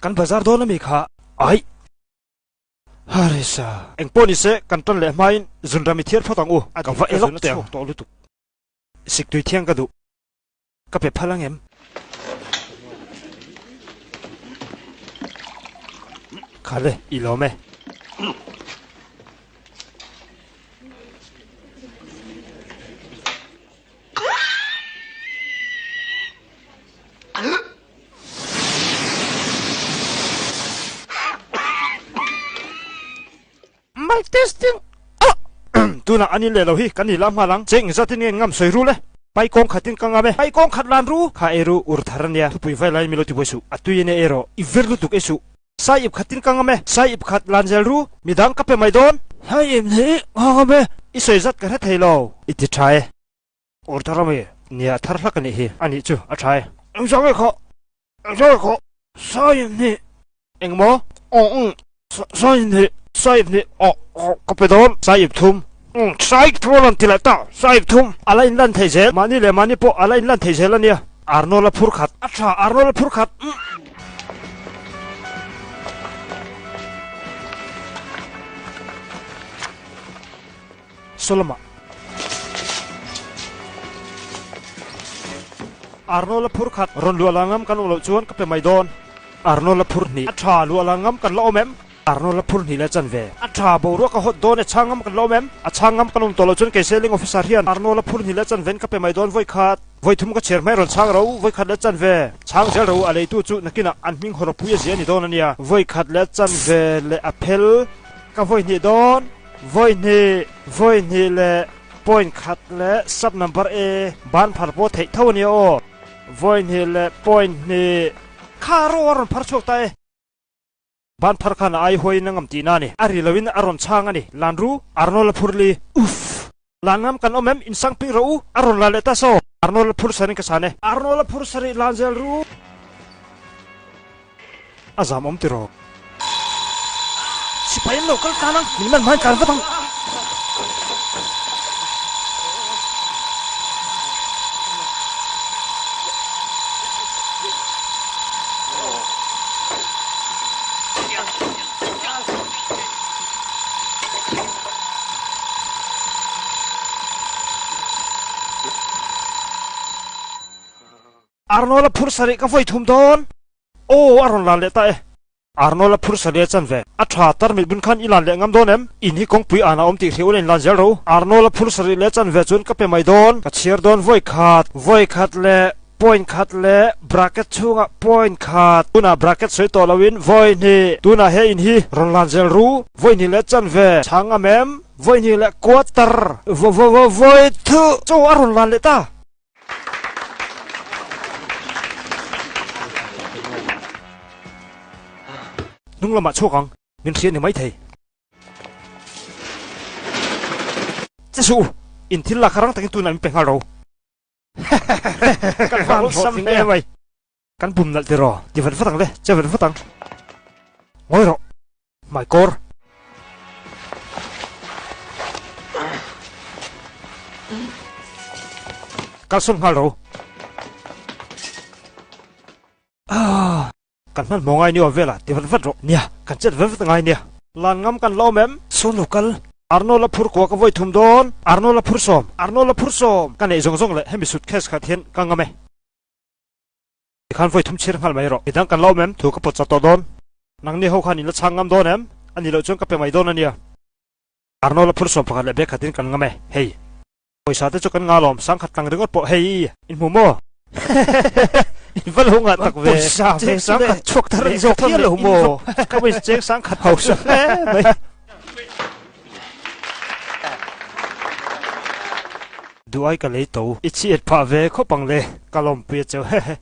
Kan bazar dawn ami kha? Aih! Harisa. Engpawh nise kan tan leh hmain zunram i thiar phawt ang u. Ka va e lawk teh ang. Tawh lutuk. Siktui thiang ka duh. Ka pe phal ang em? Khale, i lawm e. Mic testing ah tunah an in leh lo hi kan ni la hmal ang che engzat in nge ngam sawi ru le pai kawng khat in ka ngam e pai kawng khat lan ru kha ei ru ur thar ania thupui vai lai milo ti buai suh a tui ania ei rawh i vir lutuk ei suh sai ip khat in ka ngam e sai ip khat lan zel ru midang ka pe mai dawn sai ip hnih ka ngam e i sawi zat ka hre thei lo i ti tha e. Ur thar ami? Nia thar hlak anih hi. Anih chu a tha e. Engzah nge kha? Engzah nge kha? Saim hnih. Engmaw? Aw umm. Saim hnih. Saim hnih. Aw aw ka pe dawn. Saim thum. Umm Saim thum a rawn ti leh ta. Saim thum. A la inlan thei zel. Mahni leh mahni pawh a la inlan thei zel ania. Arnold a phur khat. A tha Arnold a phur khat. Umm. Solomah. Arnold a phur khat. Rawn luah la ngam kan awm loh chuan ka pe mai dawn. Arnold a phur hnih. A tha, luah la ngam kan la awm em? Arnold a phur hnih leh chanve. A tha, boruak a hawt dawn e, chhang ngam kan la awm em? A chhang ngam kan awm tawh loh chuan kei selling officer hian Arnold a phur hnih leh chanve in ka pe mai dawn vawi khat. Vawi thum ka chhiar hmai rawn chhang ro, vawi khat leh chanve. Chhang zel ro, a leitu chu nakinah an hming hawrawpui a zia a ni dawn a nia. Vawi khat leh chanve leh a phel ka vawi hnih dawn. Vawi hnih, vawi hnih leh point khat leh sub number A ban phar pawh theih tho a nia aw. Vawi hnih leh point hnih. Kha ro a rawn phar chhuak ta e. Ban phar khan a ai huaiin a ngam tihna a ni. A ri loin a rawn chhang a ni. Lan ru, Arnold a phur li. Uff! Lan ngam kan awm em? Insang ping rawh u. A rawn la leh ta saw. Arnold a phur sarin ka san e. Arnold a phur sarih lan zel ru. A zam awm tiraw? Sipai an lo kal tlan ang, min man hmain tlan vat ang. Arnold a phur sarih ka vawi thum dawn. Aw, a rawn lan leh ta e. Arnold a phur sarih a chan ve. A tha, tarmit bun khan i lan leh ngam dawn em? In hi kawngpui an a awm tih hriau in lan zel ro. Arnold a phur sarih leh chan ve chuan ka pe mai dawn. Ka chhiar dawn vawi khat, vawi khat leh point khat leh bracket chhungah point khat. Tunah bracket sawi tawh loin vawi hnih. Tunah he in hi rawn lan zel ru. Vawi hnih leh chan ve. Chhang ngam em? Vawi hnih leh quarter. Vawi thuh. Chaw a rawn lan leh ta. Hnung lamah chhuak ang, min hria ni maithei. Che suh u, in thil lak kha rang takin tunah min pe nghal ro. Kan van hlawhtling hle mai. Kan bum nalh tiraw, ti vat vat ang le, che vat vat ang. Ngawi rawh, hmaikawr. Kalsawn nghal ro. Aah, kan hmanhmawh ngai ni aw vela, ti vat vat rawh. Nia, kan chet vat vat ngai nia. Lan ngam kan la awm em? Sawn lo kal. Arnold a phur kua ka vawi thum dawn. Arnold a phur sawm. Arnold a phur sawm. Ka neih zawng zawng leh hemi suitcase khat hian ka ngam e. Tikhan vawi thum chhir nghal mai rawh. Midang kan la awm em? Thu ka pawt chat tawh dawn. Nangni ho khan in la chhang ngam dawn em? A nih loh chuan ka pe mai dawn a nia. Arnold a phur sawm pakhat leh bag khatin kan ngam e. Hei. Pawisa te chu kan ngal awm. Sangkhat tlang ringawt pawh hei. In hmu maw? In va lo ngah tak ve. Pawisa ve sangkhat chhuak thar an zawk hial lo maw? Ka pawisa cheng sangkhat hausa hle mai. Duh ai ka lei to. I chhiat phah ve khawp ang le. Ka lawmpui a cheu hehe.